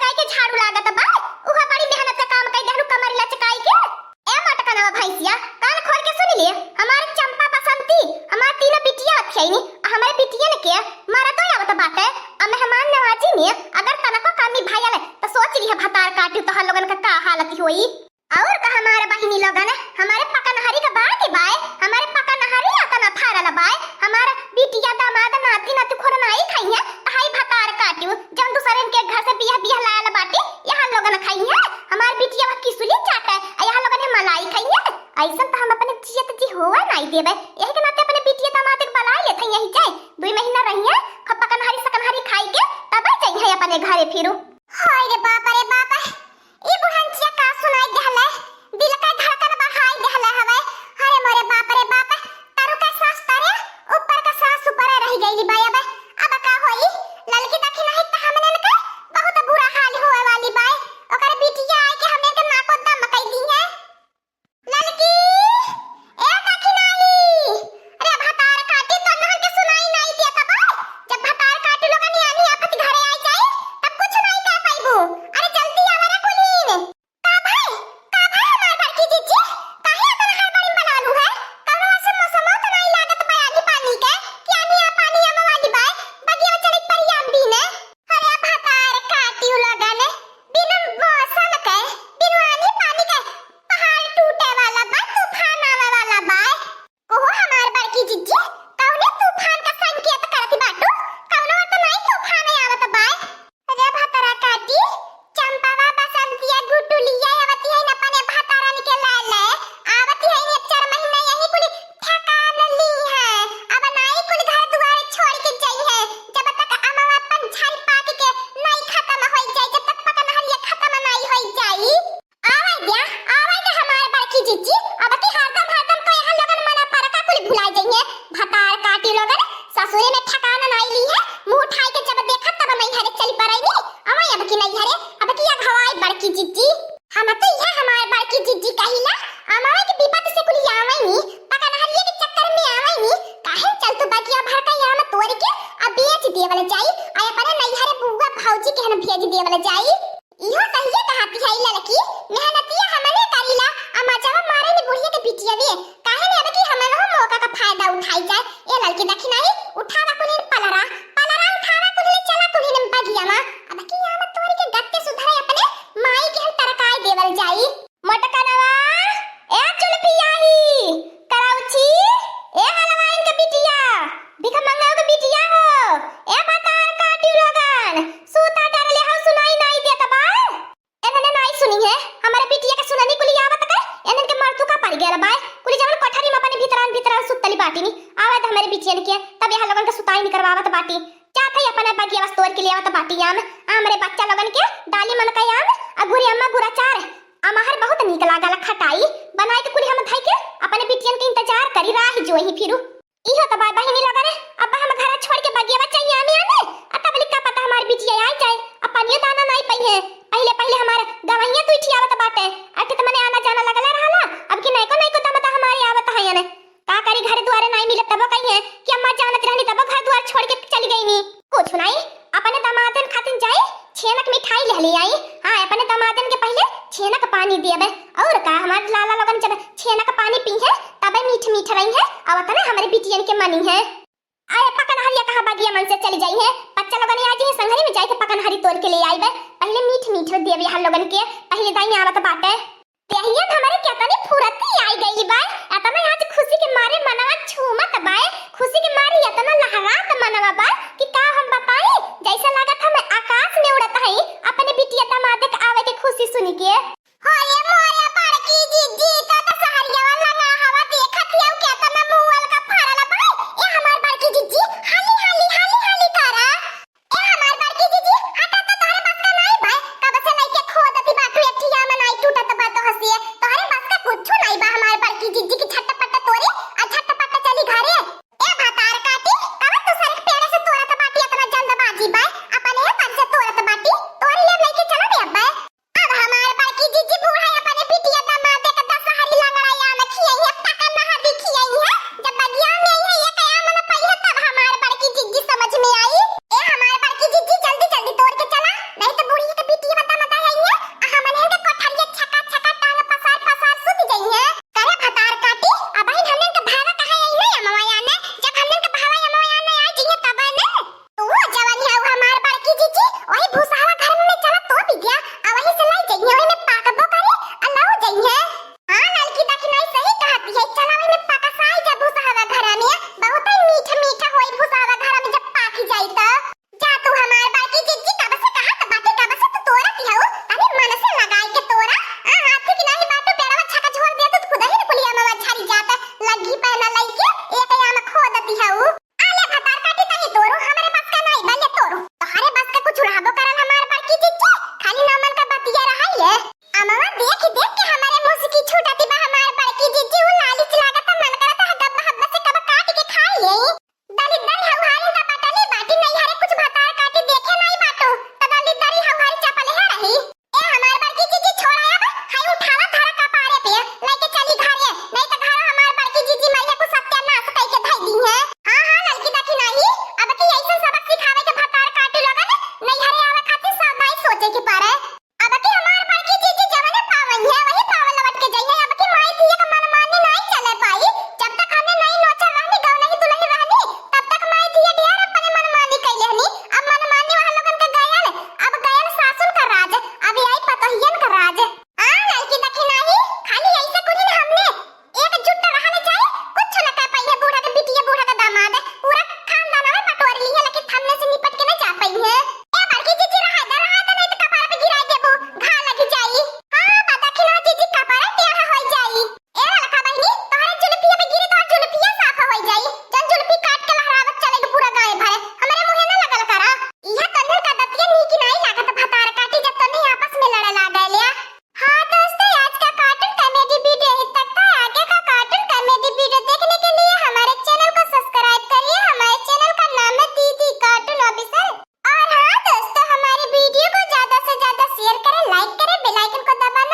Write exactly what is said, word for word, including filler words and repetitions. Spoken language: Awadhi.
काहे के झाड़ू लागत बा? उहा बड़ी मेहनत के काम कई देहलू कमर लचकाई के। ए मोटकनवा भैंसिया, कान खोल के सुन लिए, हमार चंपा बसंती, हमार तीनों बिटिया अथियाइनी, आ हमरे बिटियन के मरदो आवत बाटे, आ मेहमान नवाजी में अगर तनको कमी भयल त सोच लिह भतार काटी तोहर लोगन का का हालत होई। और का हमार बहिनी लोगन, हमारे पकनहरी का बात बाय, हमारे पकनहरी अतना फरल बाय, हमार बिटिया दामाद नाती नाती खोर नाई खाइए, हाई भतार काटियो, जौन दूसरे के घर से बियाह बियाह लायल बाटी, यहाँ लोगन खाइए, हमार बिटिया वह किसुली चाटे, आ यहाँ लोगन है मलाई खाइए। ऐसन तो हम अपने जियत जी होवा नाई देबे, यही के नाते अपने बिटिया दामाद के बलाई लेते यही जाए, दुई महीना रहिए, खूब पकनहरी सकनहरी खाई के, तब जाइए अपने घरे फिरू। हाय रे बाप रे बाप, ई बुढ़ंचिया का सुनाई देहले, दिल का धड़कन बढ़ाई देहले हवे। अरे मोरे बाप रे बाप, तारू का सास तारे, ऊपर का सास ऊपर रह गई बा। अब, अब का होई? ललकी दखिनही त हमनन के बहुत बुरा हाल होए वाली बा। ओकर बिटिया आए के हमने के नाको दम कई दी है। ललकी, ए दखिनही, अरे भतार काटी तो नहर के सुनाई नाई दिया तब, जब भतार काटी लोगन यानी आफत घरे आई जाए, तब कुछ नाई कह पाइबू। अरे जल्दी आवा रे कुलीन। का भाई, का भाई हमार बड़की जिज्जी? काहे अतना हड़बड़ी में बनालू है? कौनो ऐसे मौसमो तो नाई लागत बा आनी पानी के, कि आनी आ पानी आवे वाली बा, बगिया में चढ़ी परियाम भी ने। अरे भतार काटियो लगन, बिन मौसम के, बिन आनी पानी के, पहाड़ टूटे वाला बा, तूफान आवे वाला बा। ओहो हमार बड़की जिज्जी, कौने तूफान का संकेत करत बाटू? कौनो तो नाई तूफान आवत बा। अरे भतरा काटी, चंपावा, बसंतिया, गुटुलिया आवती है न अपने भतारन के लाले। आवती है न चार महीना यही कुल ठेकान ली है। अब नाई कुल घर दुआर छोड़ के जाई है। जब तक अमवा अपन झाड़ी पाक के नाई खत्म होई जाई, जब तक पकनहरिया खत्म नाई होई जाई। आवे द्या, आवे द्या हमार बड़की जिज्जी, अब की हरदम हरदम को यहाँ लोगन मना पर का कुल भुला जइहे। भतार काटी लोगन, ससुरे में ठिकाना नाई ली है, मुँह उठाई के जब देखा तब नैहरे चली पड़ेनी। अवै अब की नैहरे, अब की अघवाई बड़की जिज्जी। हम तो यह हमार बड़की जिज्जी कहिला, अमवा के विपत से कुल आवे नी, पकनहरिया के चक्कर में आवे नी, काहे चल तू बगिया भर का आम तोड़ के अब बेच देवल जाई, आ अपने नैहरे बुआ भौजी के हन भेज देवल जाई। इहो सहिए कहत है ललकी, मेहनतिया हमने करीला, आ मजावा मारे ने बुढ़िया के बिटिया वे। काहे ने अब की हमनहु मौका का फायदा उठाई जाए। ए ललकी दखिनही, उठावा कुलीन पलरा, पलरा उठावा कुलीन, चला कुलीन बगिया मा। अब की आम तोड़ के गत्ते सुधरे अपने माई के हम तरकाई देवल जाई। मोटकनवा, ए चुलपियाही, करौची, ए हलवाइन के बिटिया, भिखमंगा के बिटिया हो, ए भतार काटी लोगन, सूता डरले हो, सुनाई नाई देत बा। एनने नाई सुनी है, हमारे बिटिया के सुननी कुली आवत का, एनन के मरतू का पड़ गया बा, कुली जवन कोठरी में अपने भीतरान भीतरान सुतली बाटी नी, आवे त हमारे बिटियन के, तब यहाँ लोगन के सुताई निकरवावत बाटी, जात है अपने बगिया बस तोड़ के ले आवत बाटी आम, हमरे बच्चा लोगन के डाली मन का आम, आ गुरी अम्मा गुरा चार, अमहर बहुत नीक लागल खटाई, बनाई के कुली हम धई के अपने बिटियन के इंतजार करी राह जो ही फिरू। इहो त बा बहिनी लोगन, अब हम घर छोड़ के बगिया बच्चा आमे आमे, आ तब लिखा पता हमार बिटिया आई जाए, आ पानियो दाना नाई पई है। पहिले पहिले हमार गवैया तू इठी आवत बाटे, अठे त मने आना जाना लगले रहला, अब की नैको नैको दम त हमारे आवत है ने। का करी घर दुआरे नाई मिले तबो कही है कि अम्मा जानत रहनी तबो घर दुआर छोड़ के चली गई नी। कुछ नाई, अपने दामादन खातिन जाई, छेनक मिठाई ले ले आई। हाँ, अपने दामादन के पहिले छेनक पानी देबे। और का, हमार लाला लोगन जब छेनक पानी पी है, तबे मीठ मीठ रही है, और तना हमारे बिटियन के मनी है। आए पकनहरिया कहाँ बगिया मन से चली जाई है, बच्चा लोगन आ जाई, संघरी में जाई के पकनहरी तोड़ के ले आई बे। पहिले मीठ मीठ देबे हर लोगन के, पहिले दाई आवत बाटे। देहिया में हमरे केतनी फुरती आई गई बा, एतना आज खुशी के मारे मनवा झूमत बा, खुशी के मारे एतना लहरात मनवा बा कि का हम बताई, जैसे लागत हम आकाश में उड़त हई अपने बिटिया दामाद के आवे के खुशी सुन के। होले मोरे बड़की जिज्जी, तो दशहरिया वाला ना हवा देखत हियौ केतना मुअल का फरल बा। ए हमार बड़की जिज्जी, हाली हाली, हाली हाली करा। ए हमार बड़की जिज्जी, हटा तो तोहरे बस का नाई बा। कब से लइके खोदती बाटू, एक ठिया में नाई टूटत बा तो हंसिए। तोहरे बस का कुछो नाई बा हमार बड़की जिज्जी की झटपट तोरी आ झटपट चली घरे। ए भतार काटी, कवन दूसरे के पेड़े से तोड़त बाटी, इतना जल्दबाजी बा? अपने पर से तोड़त बाटी, तोरी ले लइके चला दे अब्बे। अब हमार बड़की जिज्जी बूढ़ा या खाली नामन का बतिया रहा ये। अमवा देख देख के हमारे मुस्की छूटती बा हमार बड़की जीजी, उ लालिच लागत, मन करत है गब्बा हब्बा से कब काट के खाई ले। दलिद्दरी हउहारी त बटले बाटी, नैहरे कुछ भतार काटी देखे नाई बाटू, त दलिद्दरी हउहारी चपले है रही। ए हमार बड़की जीजी छोड़ा अब, हाय उठावा धरा कपारे पे, लेके चली घरे, नहीं त घर हमार बड़की जीजी माई है कुछ सत्यानाश कई के धई दी है। हाँ हाँ लड़की देखी नाही, अब की ऐसे सबक सिखावे के भतार काटी लोगन, नैहरे आवे खातिर सावधानी सोचे के पड़े। अब की हमार बड़की जीजी जवने पावन है वही पावन लौट के जाई है। अब की माई धिया का मनमानी नाई चले पाई, जब तक हमें नई नोचर रहनी गौ नहीं दुल्हन रहनी, तब तक माई धिया ढेर अपने मनमानी कैले हनी। अब मनमानी वाला लोगन के गयल, अब गयल सासुन का राज, अब आई पतोहियन का राज। आ लड़की देखी नाही, खाली ऐसे कुछ न हमने एकजुट रहल जाए, कुछ न कर पाई है बूढ़ा के बिटिया बूढ़ा का दामाद, पूरा खानदान में बटोर ली है, लेकिन हमने से निपट के न जा पाई है। ए बड़की जीजी रहा दे, रहा दे, नहीं तो कपार पे गिरा देबू, घा लग जाई। हाँ बा देखी ना जीजी कपार टेढ़ा हो जाई। ए लड़का बहिनी, तोहरे जुल्फिया पे गिरी तोहर जुल्फिया साफ हो जाई, जन जुल्फी काट के लहरावत चले के पूरा गाय भरे, हमरे मुँहे न लगल करा। इहा तन्ने का दतिया नीक नाई लागत भतार काटी जब तन्ने आपस में लड़े लागे लिया। हाँ दोस्तों, आज का कार्टून कॉमेडी वीडियो यहीं तक था। आगे का कार्टून कॉमेडी वीडियो देखने के लिए हमारे चैनल को सब्सक्राइब करिए। हमारे चैनल का नाम है दीदी कार्टून ऑफिशियल। और हाँ दोस्तों, हमारे वीडियो को ज्यादा से ज्यादा शेयर करें, लाइक करें, बेल आइकन को दबाएं।